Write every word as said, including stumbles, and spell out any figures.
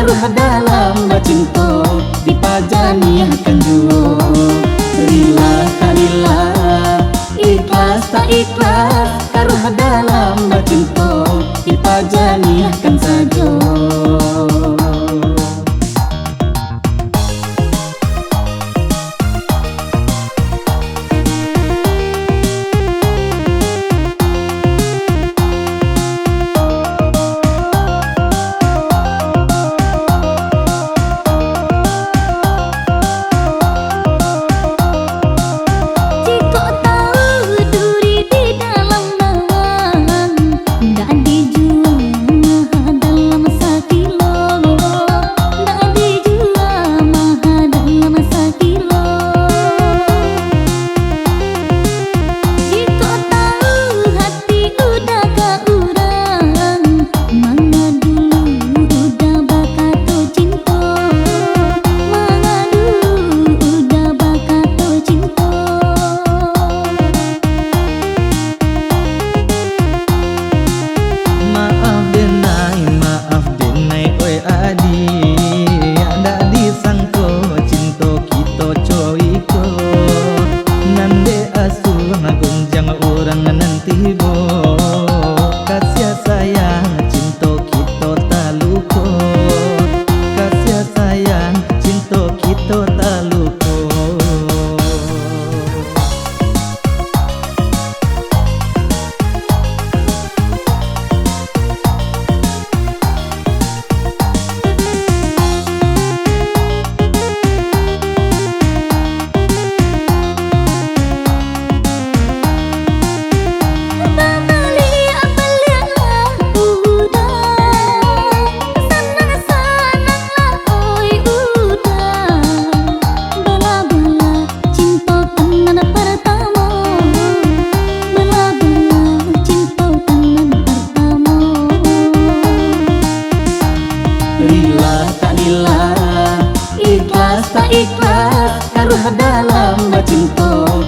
Karuah dalam bacinto dipajaniahkan juo. Rila tak rila, ikhlas tak ikhlas, karuah dalam bacinto dipajaniahkan sajo. Jikok tau duri di dalam bawang, ndak dijua maha dalam sakilo, ndak dijua maha dalam sakilo. Jikok tau hati udah ka urang, manga dulu udah bakato cinto, manga dulu udah bakato cinto. Maaf denai, maaf denai, oi adiak, dak disangko cinto kito co iko. Nan dek asuang gunjiang urang nan tibo, kasiah sayang cinto kito taluko, kasiah sayang cinto kito taluko. Babaliak-baliaklah uda, sanang-sananglah oi uda. Bala-bala cinto tanan partamo, bala-bala cinto tanan partamo. Rila tak rila, ikhlas tak ikhlas, karuah dalam bacinto